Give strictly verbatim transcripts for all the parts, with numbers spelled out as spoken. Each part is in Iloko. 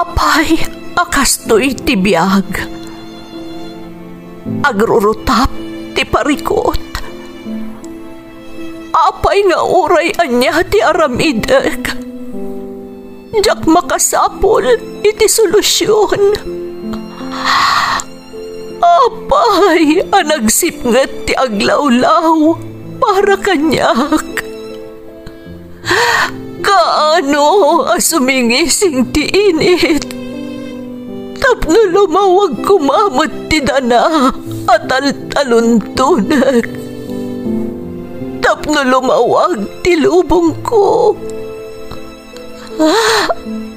Apay a kastoy ti biag? Agrurutap ti parikut. Apay nga uray ania ti aramidek, diak makasapul iti solusion. Apay a nagsipnget ti aglawlaw para kaniak? Kaano a sumingising ti init tapno lumawag koma met ti dana a taltaluntonek, tapno lumawag ti lubongko?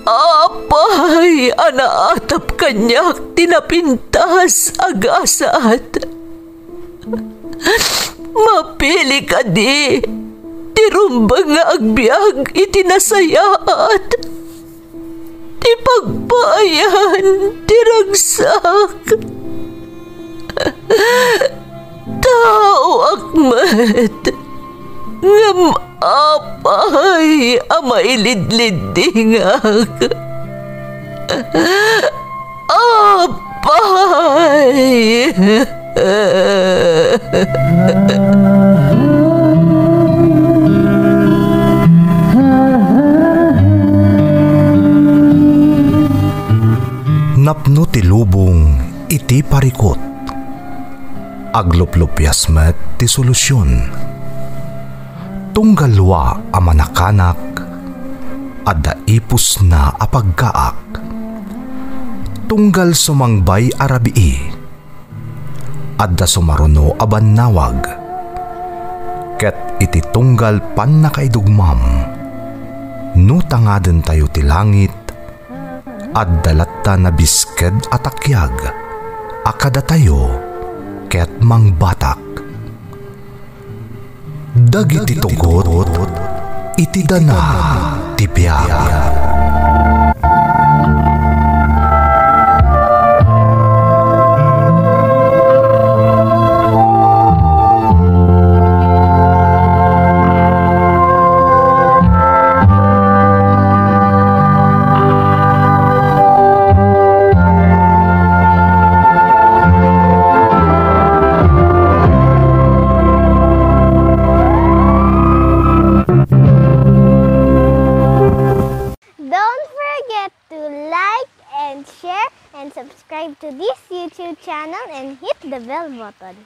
Apay a naatap kaniak ti napintas a gasat? Mapili kadi ti rumbeng nga agbiag iti nasayaat, ti pagpaayan ti ragsak? Taoak met, ngem apay a mailidliddingak? Apay! Napno ti lubong iti parikut. Agluplupias met ti solusion. Tunggal lua a manakanak, adda ipusna a paggaak. Tunggal sumangbay a rabii, adda sumaruno a bannawag. Ket iti tunggal pannakaidugmam, no tangadentayo ti langit, adda latta nabisked a takiag a kadatayo ket mangbatak. Dagiti tugot iti dana ti biag. Don't forget to like and share and subscribe to this YouTube channel and hit the bell button.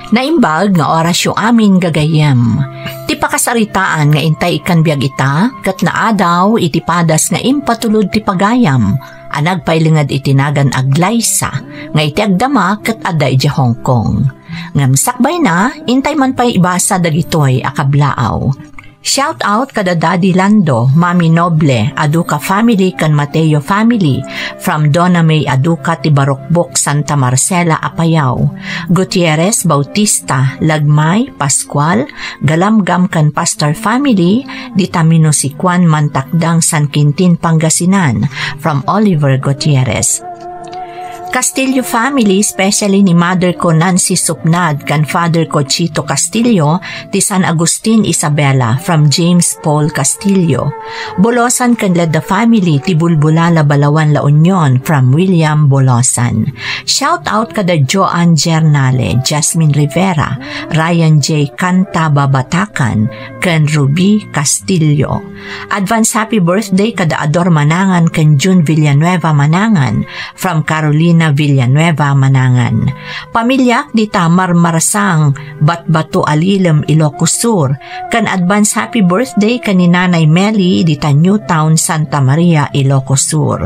Naimbag nga orasyo amin, gagayyem. Ti pakasaritaan nga intay ikkan biag ita, ket naadaw iti padas nga impatulod ti pagayam a nagpailinged iti nagan Aglaysa, nga iti agdama ket adda idiay Hong Kong. Ngem sakbayna, intay man pay ibasa dagitoy a kablaaw. Shout out kada Daddy Lando, Mami Noble, Aduca family ken Mateo family, from Donna May Aduca ti Barukbok, Santa Marcela, Apayao, Gutierrez, Bautista, Lagmay, Pascual, Galamgam ken Pastor family, dita Minusikuan, Mantakdang, San Quintin, Pangasinan, from Oliver Gutierrez. Castillo family, especially ni mother ko Nancy Supnad ken father ko Chito Castillo, ti San Agustin, Isabela, from James Paul Castillo. Bolosan ken Ledda family, ti Bulbulala, Balawan, La Union, from William Bolosan. Shout out kada Joan Jernale, Jasmine Rivera, Ryan J Canta, Babatakan, ken Ruby Castillo. Advance happy birthday kada Ador Manangan ken June Villanueva Manangan, from Carolina Villanueva Manangan. Pamiliak dita Marmarsang, Batbato, Alilem, Ilocos Sur, ken advance happy birthday ken ni Nanay Meli dita Newtown, Santa Maria, Ilocos Sur.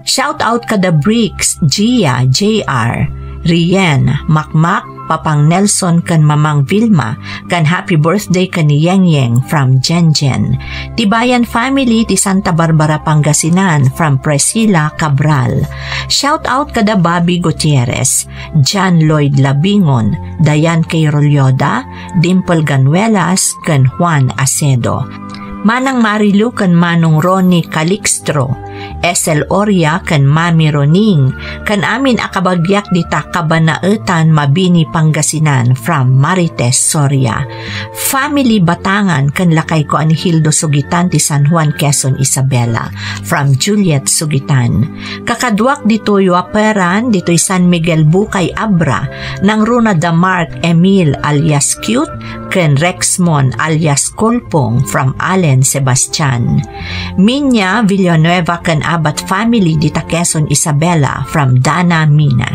Shout out kada Briggs, Gia, J R, Rien, Makmak, Papang Nelson ken Mamang Vilma, ken happy birthday ken ni Yeng Yeng from Jen Jen. Tibayan family ti Santa Barbara, Pangasinan, from Priscilla Cabral. Shout out kada Bobby Gutierrez, John Lloyd Labingon, Diane K Rolyoda, Dimple Ganuelas, ken Juan Acedo. Manang Marilu ken Manong Ronnie Calixtro, Esel Oria ken Mami Roning, ken amin a kabagiak dita Kabanaetan, Mabini, Pangasinan, from Marites Soria. Family Batangan ken lakayko a ni Hildo Sugitan ti San Juan, Quezon, Isabela, from Juliet Sugitan. Kakaduak ditoy Waperan, ditoy San Miguel Bukay, Abra, nangruna da Mark Emil alias Cute ken Rexmon alias Kulpong from Allen Sebastian. Minya Villanueva ken Abat family dita Quezon, Isabela from Dana Mina.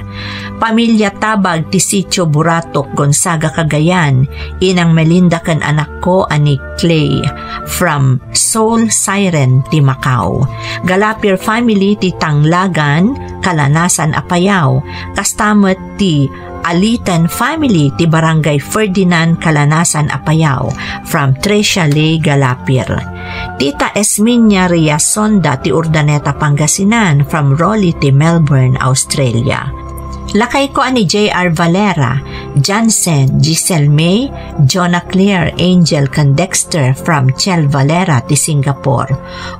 Pamilya Tabag ti Sitio Buratok, Gonzaga, Cagayan, Inang Melinda ken anakko a ni Clay from Soul Siren ti Macau. Galapir family ti Tanglagan, Kalanasan, Apayao. Kasta met ti Aliten family ti Barangay Ferdinand, Kalanasan, Apayao, from Tricia Lay Galapir. Tita Esminia Riasonda ti Urdaneta, Pangasinan, from Rolly ti Melbourne, Australia. Lakayko a ni J R Valera, Jansen, Giselle May, Jonah Claire, Angel, ken Dexter from Chel Valera ti Singapore.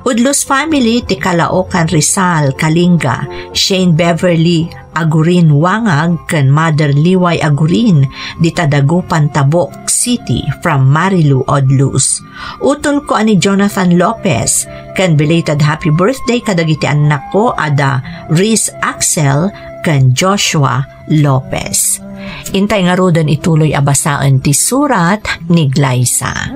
Udlos family ti Caloocan, Rizal, Kalinga, Shane Beverly, Agurin Wangag ken Mother Liway Agurin dita Dagupan, Tabuk City from Marilu Odlus. Utolko a ni Jonathan Lopez ken belated happy birthday kadagiti annakko a da Riz Axel ken Joshua Lopez. Intay ngaruden ituloy a basaen ti surat ni Glyza.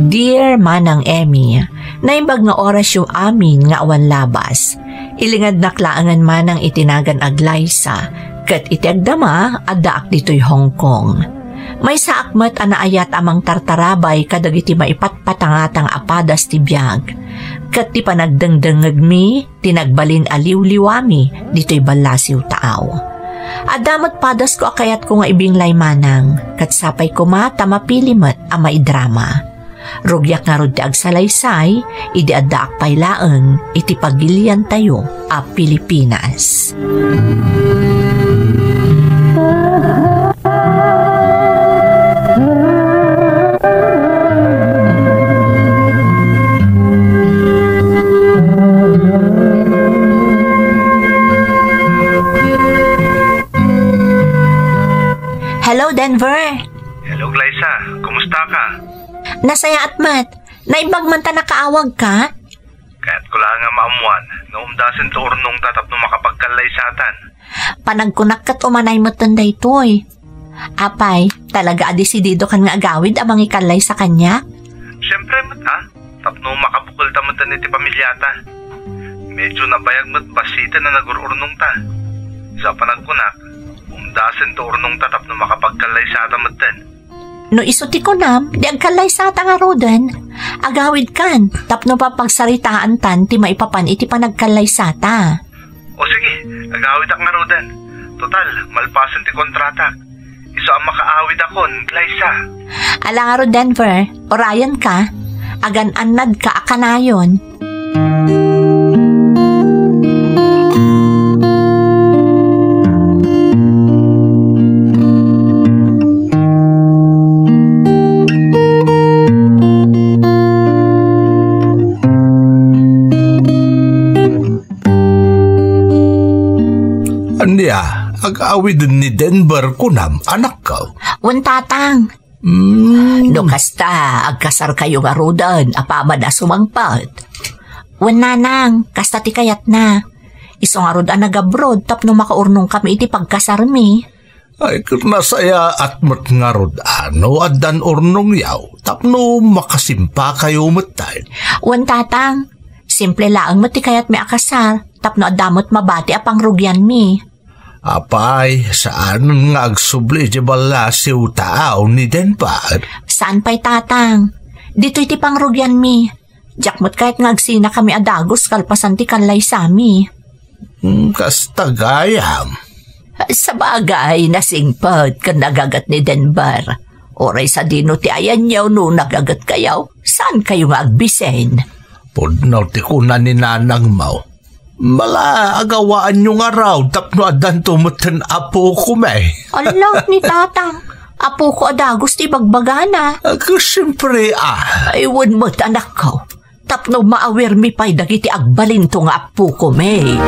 Dear Manang Emmy, naimbag nga orasyo amin nga awan labas. Ilingednak laengen manang iti nagan a Glyza, ket iti agdama, addaak ditoy Hong Kong. Maysaak met a naayat a mangtartarabay kadagiti maipatpatangatang a padas ti biag. Ket ti panagdengdengngegmi, ti nagbalin a liwliwami ditoy ballasiw taaw. Adda met padasko a kayatko nga ibinglay manang, ket sapay koma ta mapili met a maidrama. Rugiak ngarud ti agsalaysay, idi addaak pay laeng iti pagiliantayo a Pilipinas. Hello, Denver. Hello, Glyza. Kumusta ka? Nasayaat met. Naimbag man ta nakaawag ka? Kayatko la nga maammuan nga umdasen ti urnongta tapno makapagkallaysatan. Panagkunak ket umanay metten daytoy. Apay, talaga a desidido kan nga agawid a mangikallaysa kaniak? Siyempre met, a. Tapno makabukelta metten iti pamiliata. Medyo nabayag met bassiten a nagur-urnongta. Sa panagkunak, umdasen ti urnongta tapno makapagkallaysata metten. No isu ti kunam, di agkallaysata ngaruden. Agawidkan, tapno papagsaritaantan ti maipapan iti panagkallaysata. O sige, agawidak ngaruden. Total, malpasen ti kontratak. Isu a makaawidakon, Glyza. Ala ngarud, Denver, urayenka. Agan-annadka a kanayon. Ania, agawiden ni Denver kunam, anakko? Wen, tatang. Mm. No kasta, agkasarkayo ngaruden, apaman a sumangpet. Wen, nanang, kasta ti kayatna. Isu ngarud a nagabroad tapno makaurnongkami iti pagkasarmi. Ay, ket nasayaat met ngarud, a, no addan urnongyo, tapno makasimpakayo metten. Wen, tatang, simple laeng met ti kayatmi a kasar, tapno adda met mabati a pangrugianmi. Apay, saan nga agsubli iti ballasiw taaw ni Denver? Saan pay, tatang? Ditoy ti pangrugianmi. Diak met kayat nga agsinakami a dagus kalpasan ti kallaysami. Hmm, kasta gayam. Sabagay, nasingpet ken nagaget ni Denver. Uray sadino ti ayanyo no nagagetkayo, saankayo nga agbisen? Pudno ti kuna ni nanangmo. Mala, agawaanyo ngarud tapno addanto metten apokome. Ala, ni tatang. Apoko a dagus ti ibagbagana. Agka, siyempre, a. Ay, wen met, anakko. tapno maawirmi pay dagiti agbalinto nga appokomi.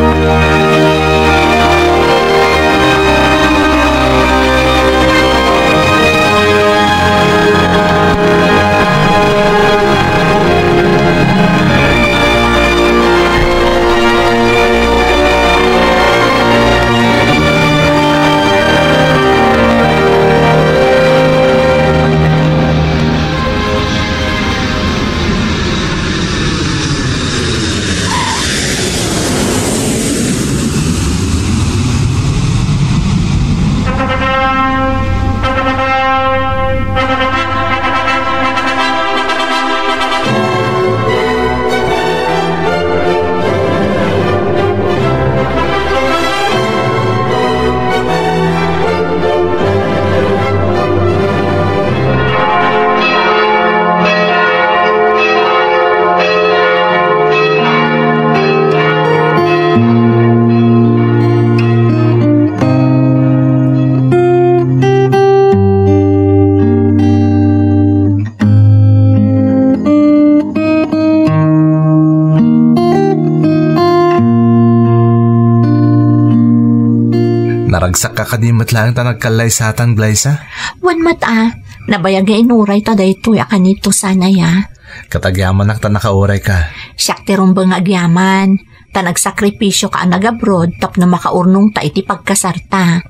Naragsak ka kadi met laeng ta nagkallaysatan, Glyza? Wen met a, nabayag nga inuray ta daytoy a kanito sanay a. Ket agyamanak ta nakauray ka. Siak ti rumbeng nga agyaman, ta nagsakripisio ka a nagabroad tapno makaurnong ta iti pagkasarta.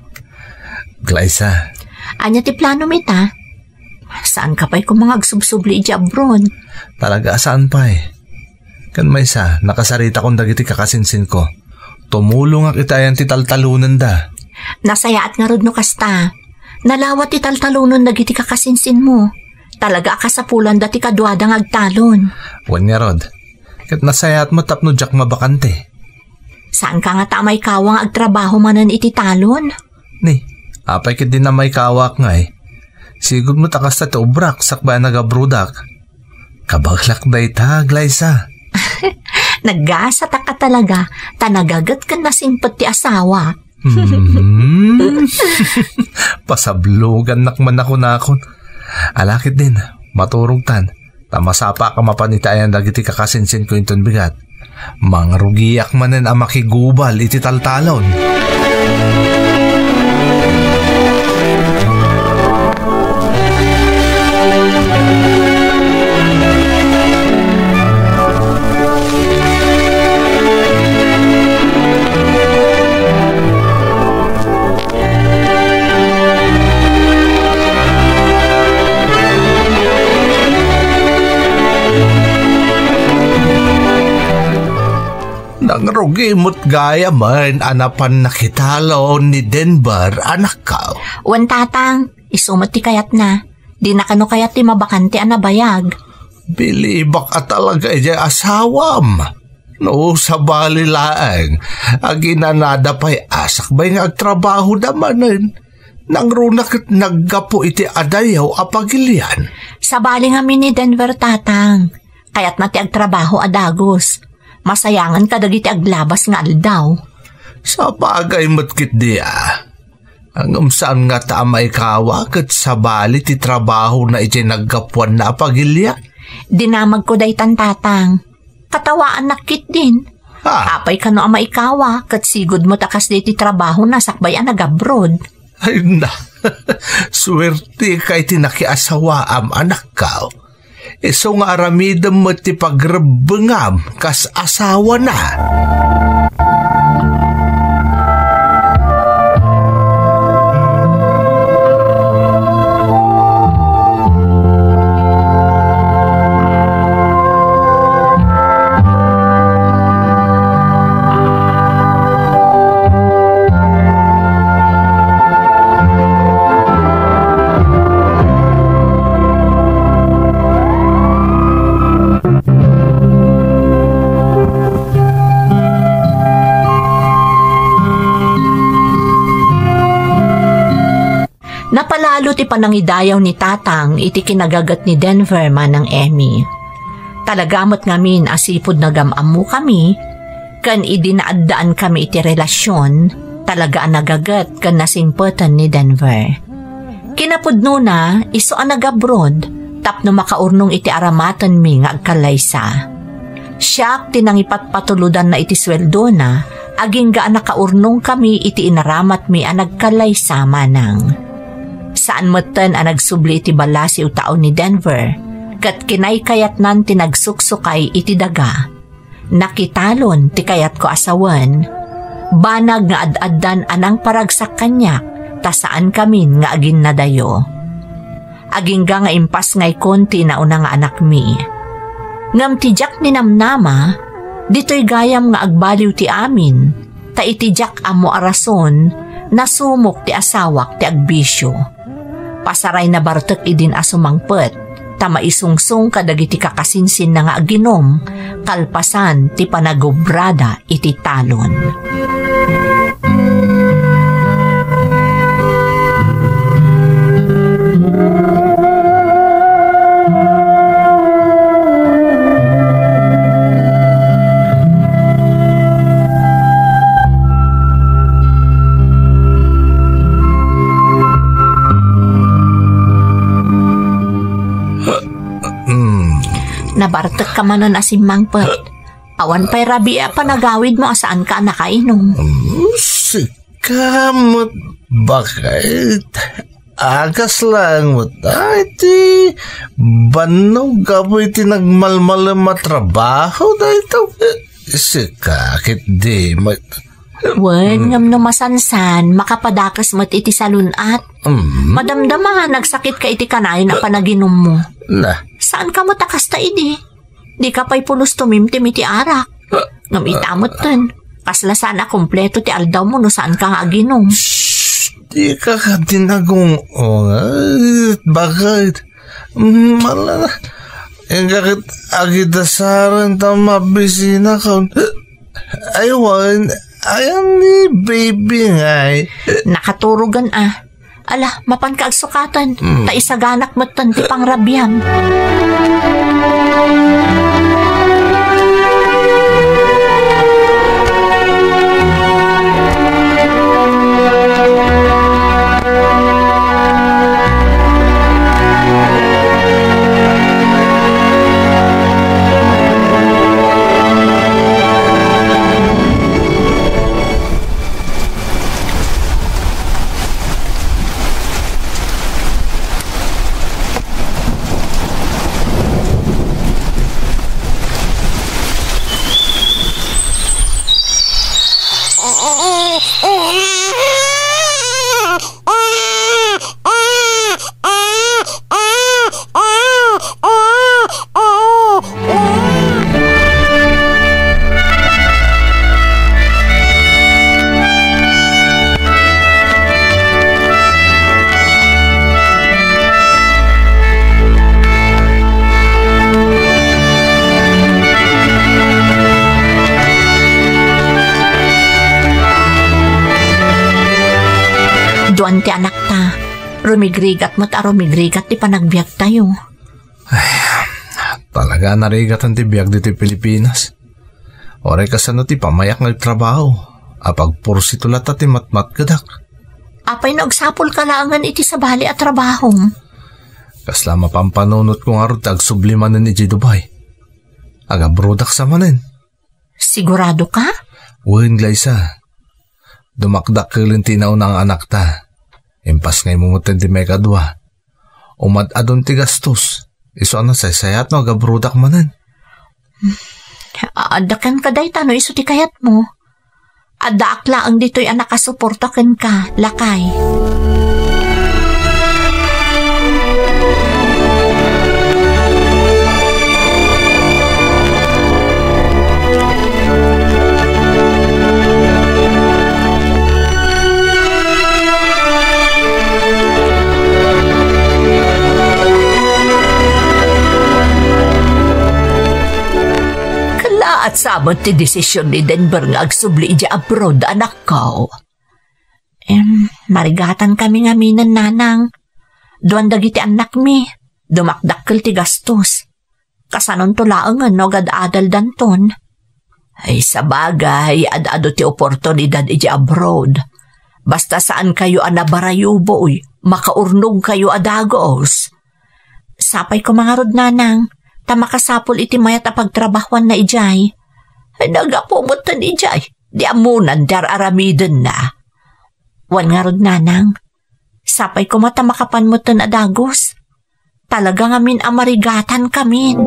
Glyza. Ania ti plano mi ta? Saan ka pay koma nga agsubsubli iti abroad? Talaga a saan pay. Ken maysa, nakasaritakon dagiti kakasinsinko. Tumulongak iti ayan ti taltalonenda. Nasayaat ngarud no kasta. Nalawa ti taltalonen dagiti kakasinsinmo. Talaga a kasapulanda ti kaduada nga agtalon. Wen ngarud, ket nasayaat met tapno diak mabakante. Saan ka ngata a maikawa nga agtrabaho manen iti talon? Ni, apay ketdi a maikawak ngay? Sigud met a kasta ti obrak sakbay a nagabroadak. Kabaelak dayta, Glyza. Naggasat a ka talaga, ta nagaget ken nasingpet ti asawa. Hmm. Pasablogannak man a kunakon. Ala ketdin, maturogtan. Ta masapaka mapan iti ayan dagiti kakasinsinko inton bigat. Mangrugiak manen a makigubal iti taltalon. Nangrugi met gayamen a napannak iti talon ni Denver, anakko. Wen, tatang, isu met ti kayatna. Dina kano kayat ti mabakante a nabayag. Bilibak a talaga idiay asawam. No sabali laeng, aginanada pay a sakbay nga agtrabahoda manen. Nangruna ket naggapu iti adayaw a pagilian. Sabali ngamin ni Denver, tatang. Kayatna ti agtrabaho a dagus. Masayangan kadagiti aglabas nga aldaw. Sabagay met ketdi a. Ngem saan ngata a maikawa ket sabali ti trabahona idiay naggapuanna a pagilian? Dinamagko daytan, tatang. Katawaannak ketdin. Ha? Apay kano a maikawa ket sigud met a kasdi ti trabahona sakbay a nagabroad. Ay na, suerteka iti nakiasawaam, anakko. Isu nga aramidem met ti pagrebbengam kas asawana. Napalalo ti panangidayaw ni Tatang iti kinagaget ni Denver manang Emmy. Talaga met ngamin a sipud nagam-ammokami, ken idi naaddaankami iti relasion, talaga a nagaget ken nasingpeten ni Denver. Kinapudnona, isu a nagabroad tapno makaurnong iti aramatenmi nga agkallaysa. Siak ti nangipatpatulodanna iti sueldona, agingga a nakaurnongkami iti inaramatmi a nagkalaysa manang. Saan metten a nagsubli iti balasiw tao ni Denver, ket kinaykayatnan ti nagsuksukay iti daga. Nakitalon ti kayatko a sawen. Banag nga ad-addan a nangparagsak kaniak, ta saankamin nga aginnadayo. Agingga nga impasngaykon ti inauna nga anakmi. Ngem ti diak ninamnama, ditoy gayam nga agbaliw ti amin, ta iti diak ammo a rason, nasumok ti asawak ti agbisio. Pasaray nabartek idin a sumangpet, ta maisungsong kadagiti kakasinsinna nga aginom, kalpasan ti panagubrada iti talon. Mm. Nabartek ka manen a simmangpet. Awan pay rabii a panagawidmo a saanka a nakainom. Mm, sika met, baket. Agas laeng met, ay, ti bannog gapu iti nagmalmalem a trabaho, dayta. Sika, ket di met. Wen, mm, ngem no masansan, makapadakes met iti salun-at. Mm. Madamdama, nagsakit ka iti kanayon a panaginummo. Na. Saan ka met a kasta idi? Di ka pay pulos tumimtim iti arak. Ngem ita metten, kasla saan a kompleto ti aldawmo no saan ka nga aginom. Shh! Di ka kadi nagung-unget, baket. Mala, inka ket agidasaren ta mabisina ka. Ay, wen, ayan ni baby ngay. Nakaturogan a. Ala, mapanka agsukaten, mm, ta isaganak metten ti pangrabiam. Duan ti anakta. Rumigrigat met a rumigrigat ti panagbiagtayo. Ay, talaga a narigatan ti biag ditoy Pilipinas. Uray kasano ti pamayak nga agtrabaho, apagpursito latta ti matmatgedak. Apay no agsapulka laengen iti sabali a trabahom? Kasla mapampanunotko ngarud ti agsubli manen idiay Dubai. Agabrodak sa manen. Sigurado ka? Wen, Glaysa. Dumakdakkelen ti nauna nga anakta. Impasngaymo metten ti maikadua. Umad-adon ti gastos. Isu a nasaysayat no agabrodak manen. Adda kenka dayta no isu ti kayatmo. Addaak laeng ditoy a nakasuporta kenka, lakay. Kalaat sa met ti desisyon ni Denver nga agsubli idiay abroad, anakko. Em, marigatankami ngamin, nanang. Duan dagiti annakmi. Dumakdakkel ti gastos. Kasanonto laengen no agad-adaldanton? Ay, sabagay, ad-adu ti oportunidad idiay abroad. Basta saankayo a nabarayuboy, makaurnongkayo a dagus. Sapay koma ngarud, nanang, ta makasapul iti mayat a pagtrabahuanna idiay. Ay, nagapu metten idiay. Di ammonan ti ar-aramidenna. Wen ngarud, nanang, sapay koma ta makapan metten a dagus. Talaga ngamin a marigatan kamin.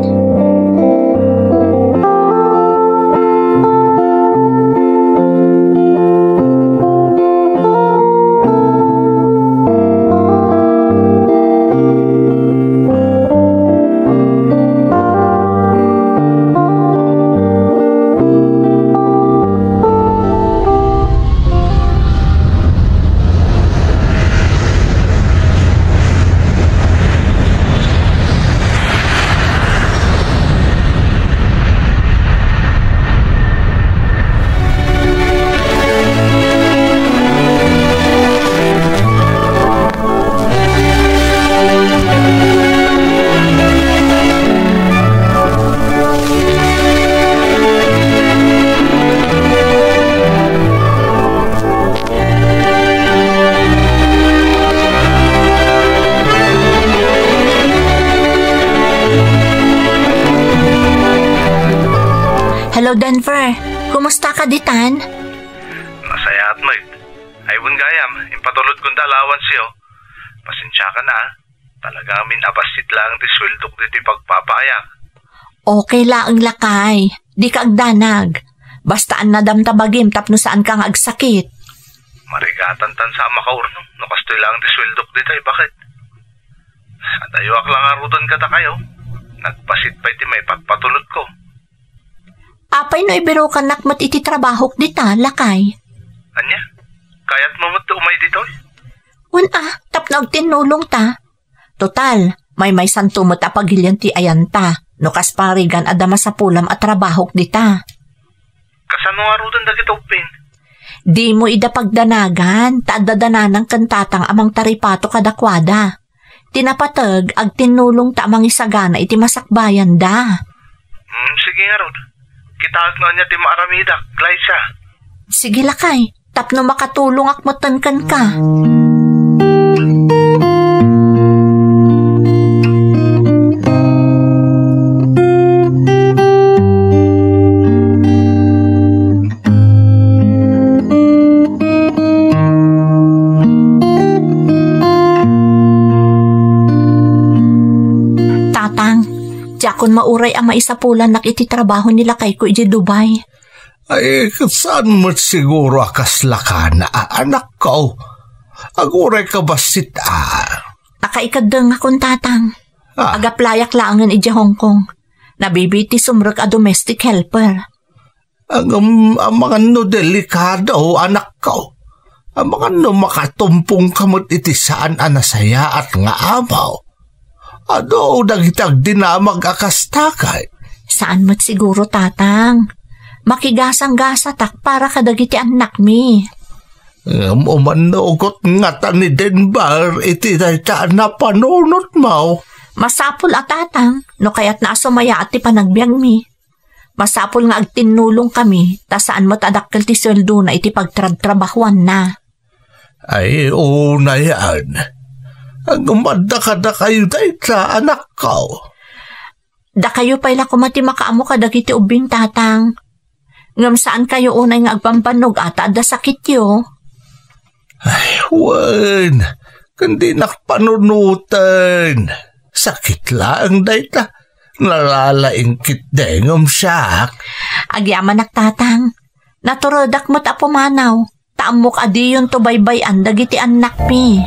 Hello, Denver. Kumusta ka ditan? Nasayaat met. Ay, wen gayam, impatulod konta allowance yo. Pasensiakan, a. Talaga ngamin a bassit laeng ti sueldok ditoy pagpapaayak. Okay laeng, lakay. Dika agdanag. Basta annadam ta bagim tapno saanka nga agsakit. Marigatan tan sa a makaurnong no kastoy laeng ti sueldok ditoy, baket? Adayoak la ngaruden kadakayo. Nagbassit pay ti maipagpatulodko. Apay no ibirukannak met iti trabahok dita, lakay? Ania? Kayatmo met ti umay ditoy? Wen a, tapno agtinnulongta. Total, maymaysanto met a pagilian ti ayanta, no kas parigan adda masapulam a trabahok dita. Kasano ngaruden dagita ubbing? Dimo ida pagdanagan, ta adda dananang ken tatang a mangtaripato kadakuada. Ti napateg, agtinnulongta a mangisagana iti masakbayanda. Hmm, sige ngarud. Kitaek no ania ti maaramidak, Glyza. Sige, lakay, tapno makatulongak metten kenka. Tatang, diakon mauray a maisapulannak iti trabaho ni lakayko idiay Dubai. Ay, ket saan met siguro a kaslakana, a, anakko? Agurayka bassit, a. Akaikaddengakon, tatang. A. Agaplayak laengen idiay Hong Kong. Nabibiit ti sumrek a domestic helper. Ngem amangan no delikado, anakko. Amangan no makatumpongka met iti saan a nasayaat nga amo. Adu dagiti agdinamag a kasta kay? Saan met siguro, tatang. Makigasang-gasa tak para kadagiti annakmi. Ngem umannurot ngata ni Denver iti dayta a napanunotmo. Masapul a, tatang, no kayatna a sumayaat ti panagbiagmi. Masapul nga agtinnulongkami, ta saan met a dakkel ti sueldona iti pagtrabtrabahuanna. Ay, unayan. Ngem adda kadakayo dayta, anakko. Dakayo pay la koma ti makaammo kadagiti ubbing, tatang. Ngem saankayo unay nga agbambannog a ta adda sakityo? Ay, wen, ken dinak panunoten. Sakit laeng dayta. Nalalaing ketdi ngem siak. Agyamanak, tatang. Naturedak met a pumanaw. Ta ammok a diyonto baybay-an dagiti annakmi.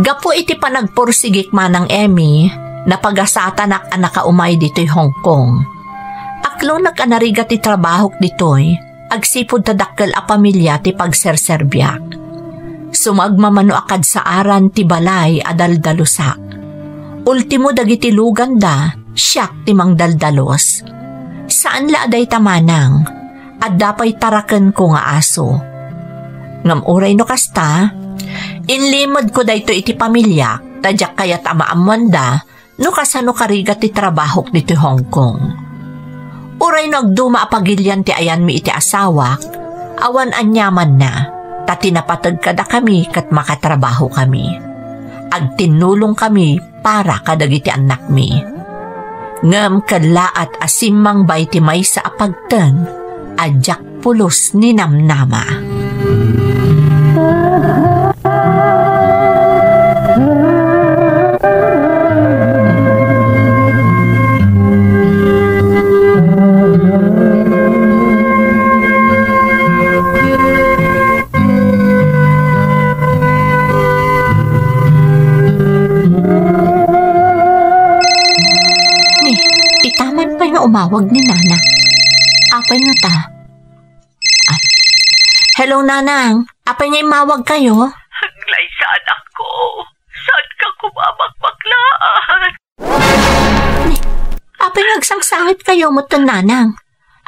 Gapu iti panagpursigik, Manang Emmy, napagasatanak a nakaumay ditoy Hong Kong. Aklonek a narigat ti trabahok ditoy, agsipud ta dakkel a pamilia ti pagserserbiak. Sumagmamano a kadsaaran ti balay a daldalusak. Ultimo dagiti luganda, siak ti mangdaldalos. Saan la a dayta manang, adda pay tarakenko nga aso. Ngem uray no kasta, inlimedko daytoy iti pamiliak ta diak kayat a maammoanda no kasano karigat ti trabahok ditoy Hong Kong. Uray no agduma a pagilian ti ayanmi iti asawak, awan aniamanna, ta ti napateg kadakami ket makatrabahokami. Agtinnulongkami para kadagiti annakmi. Ngem kellaat a simmangbay ti maysa a pagteng a diak pulos ni namnama. Ni, itaman pay nga umawag ni Nana. Apay nga ta? Ah. Hello, Nanang. Apay nga immawag kayo? Glaysa, anakko. Saan ka kumabakbaklaan? Ni, apay nga agsangsangit kayo, metten, Nanang?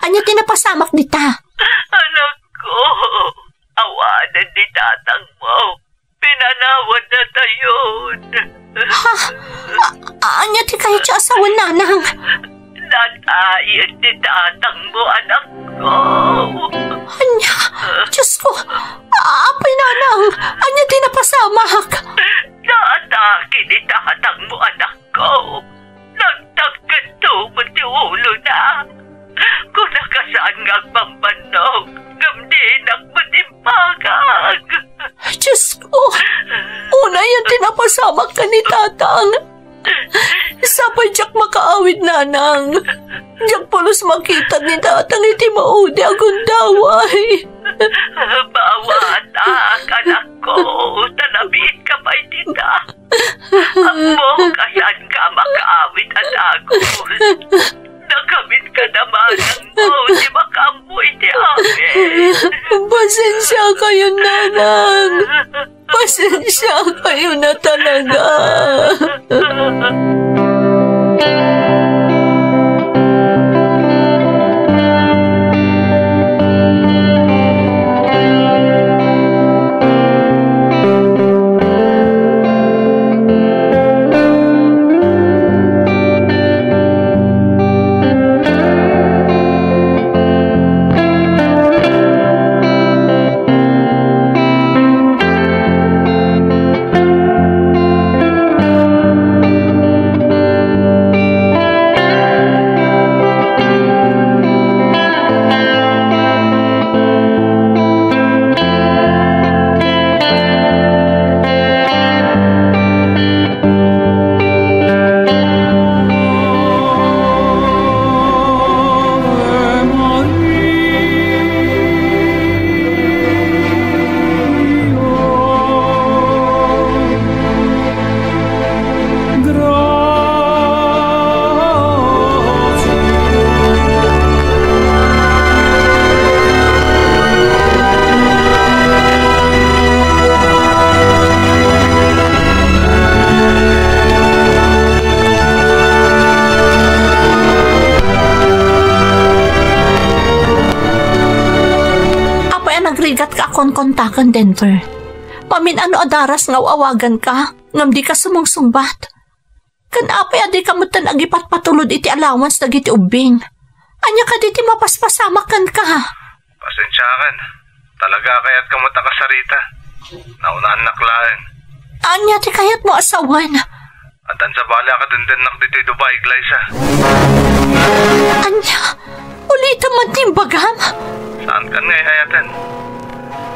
Ania ti napasamak dita? Anakko, awanen ni tatangmo. Pinanawan natayon. Ha? A-, ania ti kayatyo a sawen, Nanang? Natayen ti tatangmo, anakko. Ania? Diyos ko! A-, apay, Nanang! Ania ti napasamak? Naatake ni tatangmo, anakko. Nagtaggetto met ti ulona. Kunaka saan nga agbambannog, ngem dinak met imbagag. Diyos ko! Unayen ti napasamak ken ni Tatang. Sapay diak makaawid, Nanang. Diak pulos makita ni Tatang iti maudi a gundaway. Bawatak, anakko, ta nabiit ka pay dita. Ammok a saan ka makaawid a dagus. Nakamin ka naman ang mo, di makaammo iti amin. Pasensya kayo, Nanang. Pasensya kayo na talaga. Apay a nagrigat ka a konkontaken, Denver? Mamin-ano a daras nga aw-awagan ka, ngem di ka sumungsungbat? Ken apay a di ka metten agipatpatulod iti allowance dagiti ubbing? Ania kadi ti mapaspasamak kenka? Pasensiakan. Talaga a kayat ka met a kasarita. Naunaannak laeng. Ania ti kayatmo a sawen? Addan sabali a kadendennak ditoy Dubai, Glyza. Ania? Ulitem man ti imbagam? Saan kan nga ay-ayaten?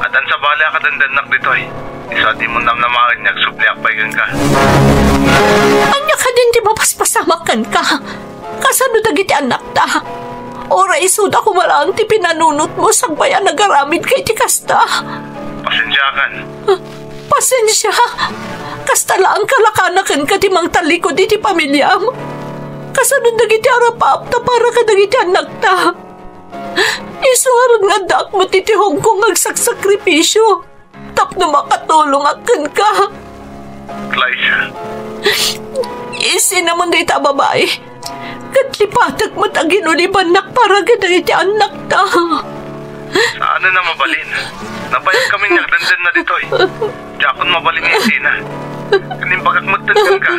Addan sabali a kadendennak ditoy. Isu a dimo namnamaen nga agsubliak pay kenka. Ania kadin ti mapaspasamak kenka? Kasano dagiti annakta? Uray isuda koma laeng ti pinanunotmo sakbay a nagaramidka iti kasta. Pasensiakan. Pasensia. Kasta laeng kalakana kenka ti mangtallikud iti pamiliam. Kasano dagiti arapaapta para kadagiti annakta? Isu ngarud nga addaak met iti Hong Kong nga agsaksakripisio. tapno makatulongak kenka. Glyza. Isinamon dayta a babai. Ket lipatek met a ginulibannak para kadagiti annakta. Saan a mabalin. Nabayag kami nga agdandanna ditoy. Diakon mabalin nga isina. Ken imbagak met kenka.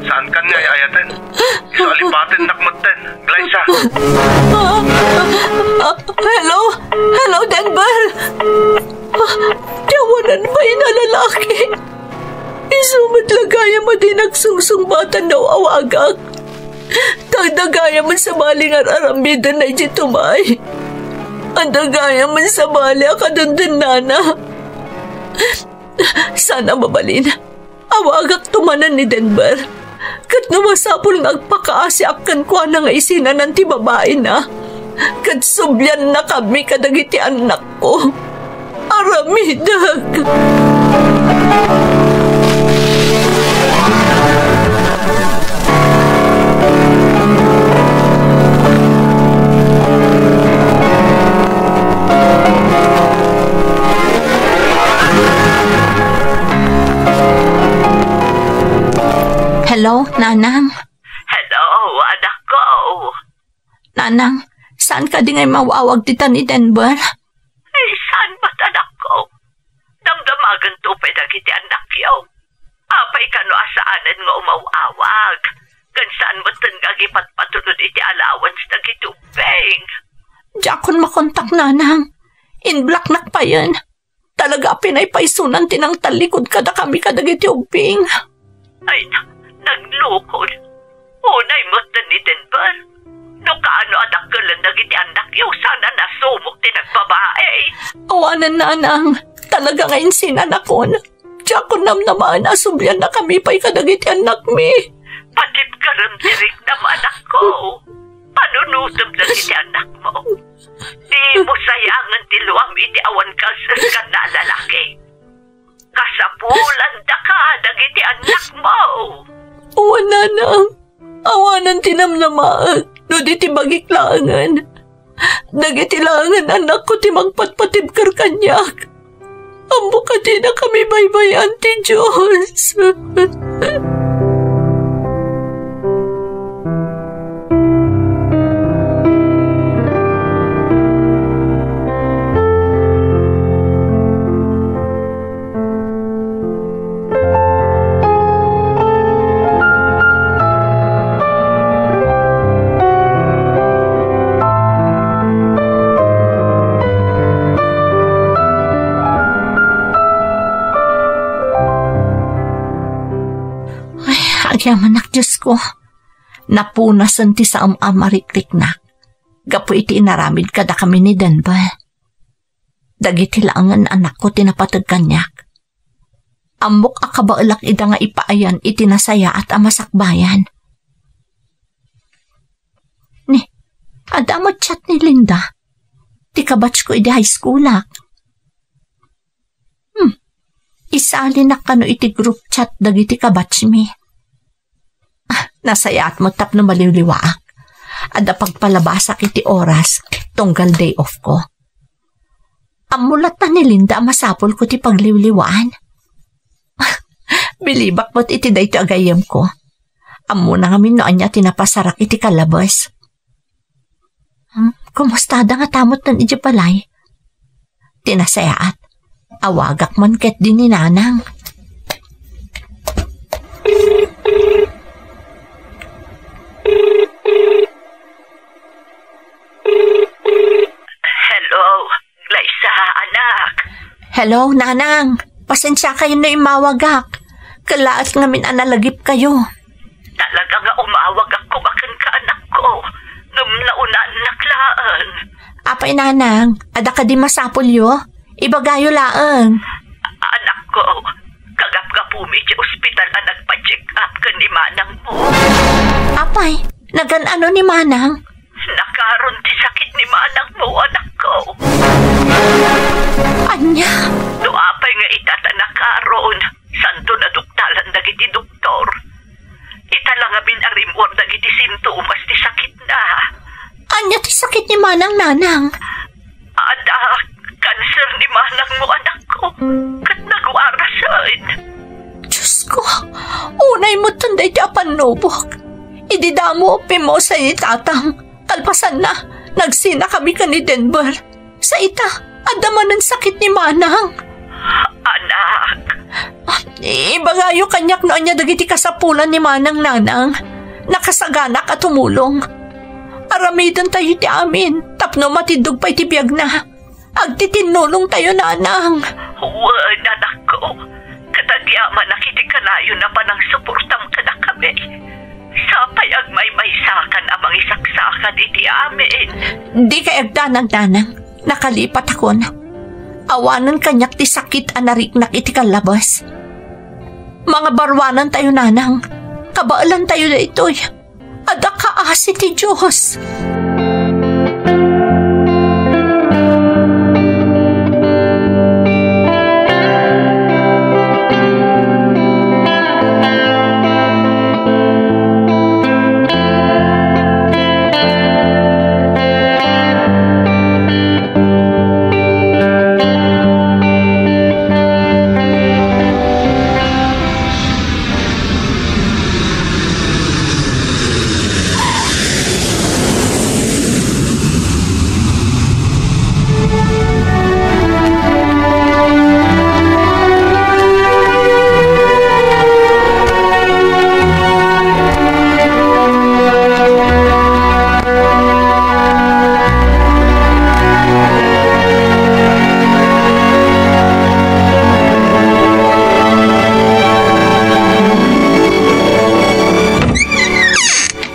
Saankan nga ay-ayaten. Isu a lipatennak metten. Glyza. Hello? Hello, Denver? Ti awanan pay a lalaki. Isu met la gayam a di nagsungsungbatan no awagak. Ta adda gayam a sabali nga ar-aramidenna idiay tumay. Adda gayam a sabali a kadendennana. Saan a mabalin. Awagakto manen ni Denver. Ket no masapul nga agpakaasiak kenkuana nga isinanan ti babaina, ket subliannakami kadagiti annakko. Aramidek. Hello, Nanang? Hello, anakko. Nanang, saan kadi nga imaw-awag ditan ni Denver? Ay, saan met, anakko? Damdamaganto pay dagiti annakyo. Apay kano a saanen nga umaw-awag? Ken saan metten nga agipatpatulod iti allowance dagiti ubbing? Diakon makontak, Nanang. In-blocknak payen. Talaga a pinaypaysonan ti nangtallikud kadakami kadagiti ubbing. Ay, na-, naglukod. Unay metten ni Denver. No kaano a dakkelan dagiti annakyo, saan a nasumok ti nagbabae. Awanen, Nanang. Talaga nga insinanakon. Diakon namnamaen a subliannakami pay kadagiti annakmi. Patibkerem ti riknam, anakko. Panunotem dagiti annakmo. Dimo sayangen ti luam iti awan kalseskanna a lalaki. Kasapulanda ka dagiti annakmo. Wen, Nanang. Awanen ti namnamaek no di ti bagik laengen. Dagiti laengen annakko ti mangpatpatibker kaniak. Ammok a dinakami baybay-an ti Dios. Ay, agyamanak, Diosko. Napunasen ti saem a marikriknak gapu iti inaramid kadakami ni Denver. Dagiti laengen annakko ti napateg kaniak. Ammok a kabaelak ida nga ipaayan iti nasayaat a masakbayan. Ni, adda met chat ni Linda, ti kabatchko idi high schoolak. Hmm, isalinak kano iti group chat dagiti kabatchmi. Ah, nasayaat met tapno maliwliwaak. Adda pagpalabasak iti oras tunggal day off ko. Ammo latta ni Linda a masapulko ti pagliwliwaan. Bilibak met iti daytoy a gayyemko. Ammona ngamin no ania ti napasarak iti kalabes. Hmm, kumustada ngata metten idiay balay? Ti nasayaat, awagak man ketdi ni Nanang. Hello, Glyza, anak. Hello, Nanang. Pasensiakayon no immawagak. Kellaet ngamin a nalagipkayo. Talaga nga umawagak koma kenka, anakko, ngem naunaannak laeng. Apay, Nanang, adda kadi masapulyo? Ibagayo laeng. Anakko, kagapgapumi iti ospital a nagpa-check up ken ni manangmo. Apay, nagan-ano ni manang? Nakaron ti sakit ni manangmo, anakko. Ania? No apay nga ita ta nakaron, santo naduktalan dagiti doktor. Ita la ngamin a rimmuar dagiti sintomas ti sakitna. Ania ti sakit ni manang, Nanang? Adda, Sir ni manangmo, anakko, ket nagwarasat. Diosko, unay met dayta a pannubok. Idi damo pimmusay ni tatang, kalpasanna, nagsinakami ken ni Denver. Sa ita, adda manen sakit ni manang. Anak. Ah, ibagayo kaniak no ania dagiti kasapulan ni manang, nanang. Nakasaganak a tumulong. Aramidentayo ti amin tapno matiddog pay ti biagna. Agtitinnulongtayo, nanang. Wen, anakko. Ket agyamanak iti kanayon a panangsuportam kadakami. Sapay agmaymaysakan a mangisaksakad iti amin. Dikay agdanag, nanang. Nakalipatakon. Awanen kaniak ti sakit a nariknak iti kallabes. Mangabaruanantayo, nanang. Kabaelantayo daytoy. Adda kaasi ti Dios.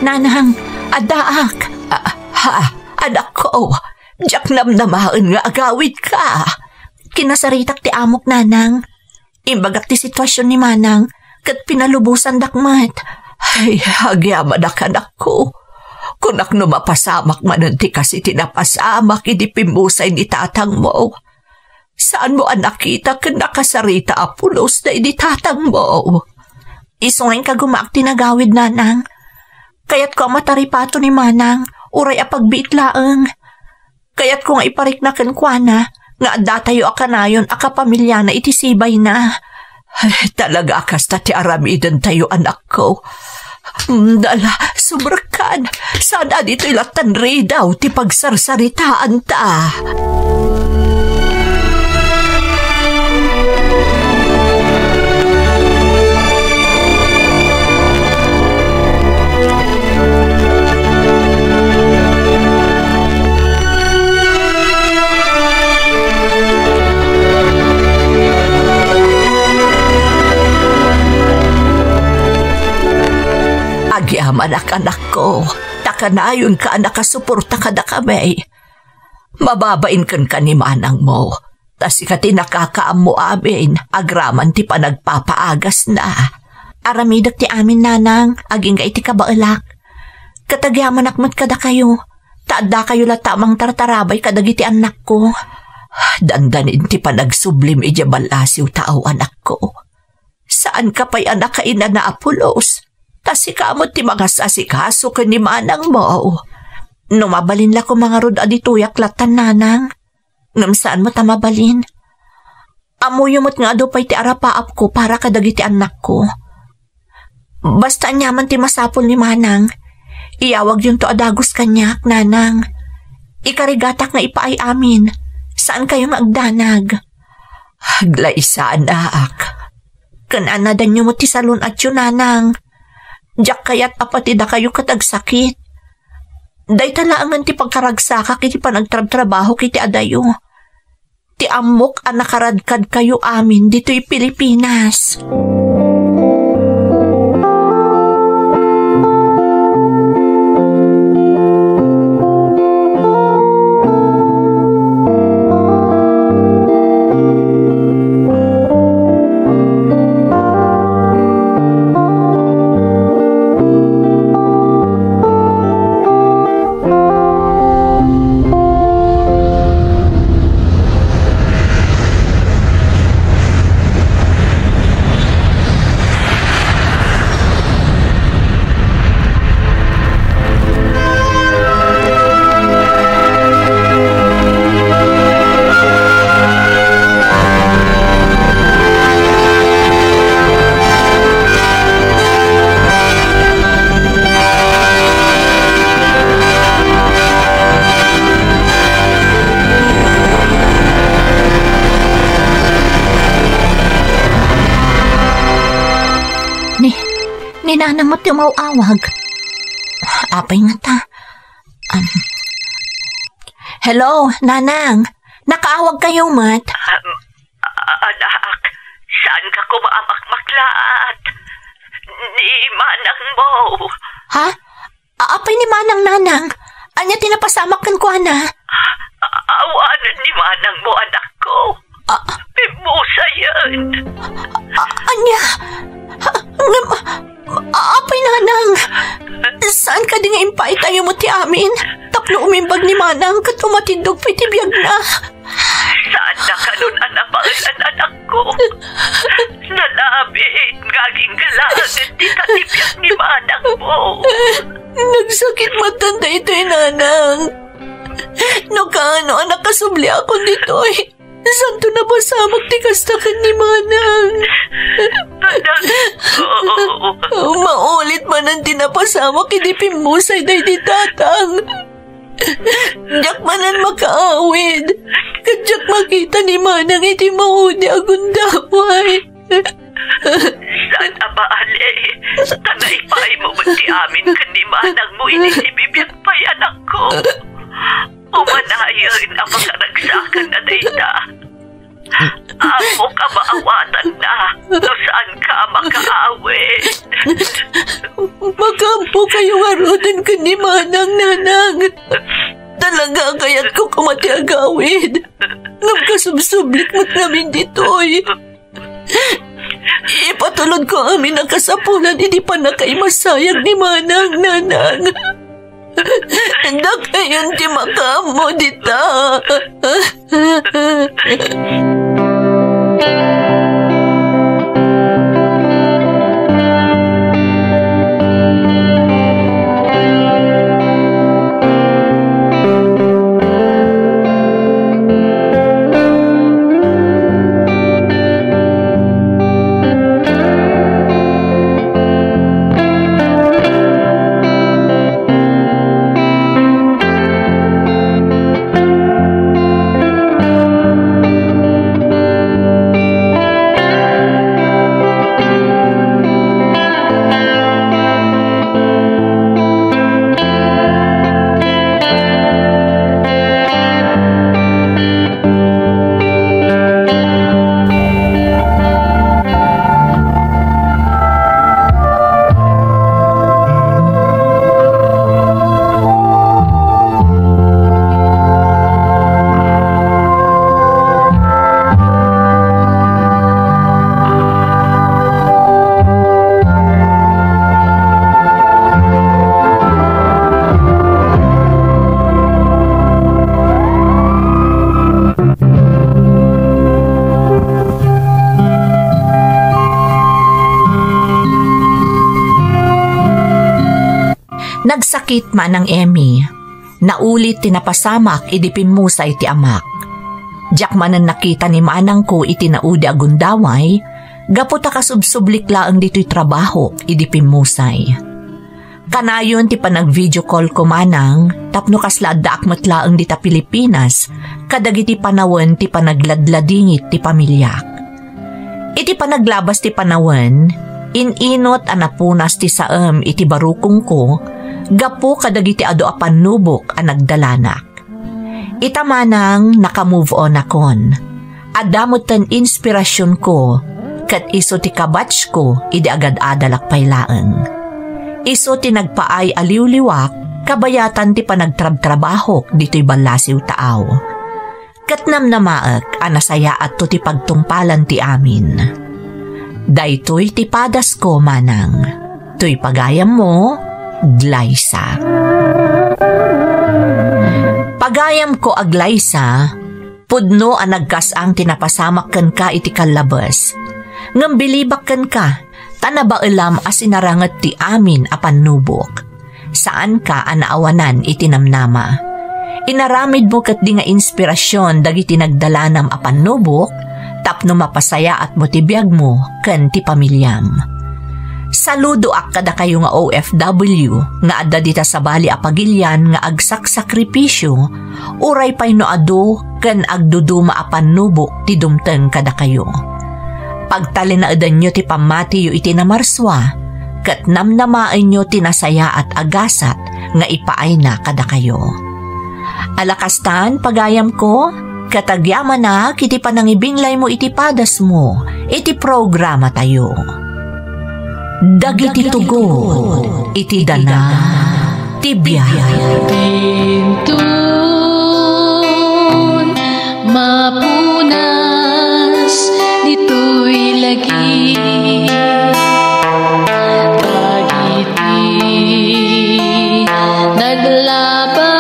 Nanang, addaak. Ah, ha, anakko, diak namnamaen nga agawidka. Kinasaritak ti amok, nanang. Imbagak ti sitwasyon ni manang, ket pinalubosandak met. Ay, agyamanak, anakko. Kunak no mapasamak manen ti kas iti napasamak idi pimmusay ni tatangmo. Saanmo a nakita ken nakasarita a pulos daydi tatangmo? Isu nga inkagumaak ti nagawid, nanang. Kayatko a mataripato ni manang, uray a pagbiit laeng. Kayatko nga iparikna kenkuana nga addatayo a kanayon a kapamiliana iti sibayna. Ay, talaga a kasta ti aramidentayo, anakko. Mm, dala, sumrekkan. Saan a ditoy lattan ridaw ti pagsarsaritaanta? Agyamanak, anakko, ta kanayonka a nakasuporta kadakami. Mababain kenka ni manangmo. Ta sika ti nakakaammo amin agraman ti panagpapaagasna. Aramidek ti amin, nanang, agingga iti kabaelak. Ket agyamanak met kadakayo, ta addakayo latta a mangtartarabay kadagiti annakko. Dandanin ti panagsublim idiay ballasiw tao, anakko. Saanka pay a nakainana a pulos, ta sika met ti mangasasikaso ken ni manangmo. No mabalin la koma ngarud a ditoyak lattan, nanang. Ngem saan met a mabalin. Ammoyo met nga adu pay ti arapaapko para kadagiti annakko. Basta aniaman ti masapul ni manang, iyawagyonto a dagus kaniak, nanang. Ikarigatak nga ipaay amin, saankayo nga agdanag. Aglaysanaak. Ken anadanyo met ti salun-atyo, nanang. Diak kayat a pati dakayo ket agsakit. Dayta laengen ti pagkaragsakak iti panagtrabtrabahok iti adayo. Ti ammok a nakaradkadkayo amin ditoy Pilipinas. Ni Nanang met ti umaw-awag. Apay ngata? Um, hello, Nanang. Nakaawag kayo met? Um, a-, anak, saan ka kumamakmaklaat? Ni manang mo. Ha? A-, apay ni manang, Nanang? Ania ti napasamak kenkuana? A-, awanen ni manang mo, anakko. A- Pimmusayen. A-, ania? Ha, ngem, a-, apay, Nanang? Saan kadi nga impaitayo met ti amin? Tapno umimbag ni manang ket umatindog pay ti biagna. Saanda kanon a napaelan, anakko. Nalabit nga agingga laeng dita ti biag ni manang mo. Nagsakit met daytoy, Nanang. No kaano a nakasubliakon ditoy, santo napasamak ti kasta ken ni manang. Maulit manen ti napasamak idi pimmusay daydi tatang. Diak manen makaawid. Ket diak makita ni manang iti maudi a gundaway. Saan a bale, ta naipaymo met ti amin ken ni manang mo idi sibibiag pay, anakko. Umanayen a makaragsakan a dayta. Ammok a maawatanna no saanka a makaawid. Makaampo kayo ngaruden ken ni manang, Nanang. Talaga, kayatko koma ti agawid. Ngem kasubsublik met ngamin ditoy. Ipatulodko amin a kasapulan idi pannakaimasayag ni manang, Nanang. Dakayon ti makaammo dita. Nagsakit Manang Emmy. Naulit ti napasamak idi pimmusay ti amak. Diak manen nakita ni manangko iti naudi a gundaway, gapu ta kasubsublik laeng ditoy trabahok idi pimmusay. Kanayon ti panag-video call ko manang tapno kasla addaak met laeng dita Pilipinas kadagiti panawen ti panagladladingit ti pamiliak. Iti panaglabas ti panawen, in-inot a napunas ti saem iti barukongko gapu kadagiti adu a pannubok a nagdalanak. Ita manang naka-move on akon. Adda metten inspirasionko ket isu ti kabatchko idi agad-adalak pay laeng. Isu ti nagpaay a liwliwak kabayatan ti panagtrabtrabahok ditoy ballasiw taaw. Ket namnamaek a nasayaatto ti pagtungpalan ti amin. Daytoy ti padasko, manang. Toy pagayammo, Glyza. Pagayamko a Glyza, pudno a nagkas-ang ti napasamak kenka iti kallabes. Ngem bilibak kenka, ta nabaelam a sinaranget ti amin a pannubok. Saanka a naawanan iti namnama. Inaramidmo ketdi nga inspirasion dagiti nagdalanam a pannubok tapno mapasayaatmo ti biagmo ken ti pamiliam. Saludoak kadakayo nga O F W nga adda dita sabali a pagilian nga agsaksakripisio, uray pay no adu ken agduduma a pannubok ti dumteng kadakayo. Pagtalinaedanyo ti pammatiyo iti namarsua, ket namnamaenyo ti nasayaat a gasat nga ipaayna kadakayo. Ala kastan, pagayamko, ket agyamanak iti panangibinglaymo iti padasmo iti programatayo. Dagiti tugot iti dana ti biag. Inton mapunas ditoy lagi, dagiti naglabas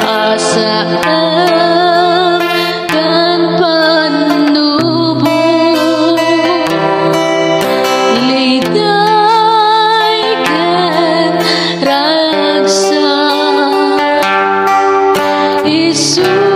a saan ken pannubo, liday ken ragsak, isu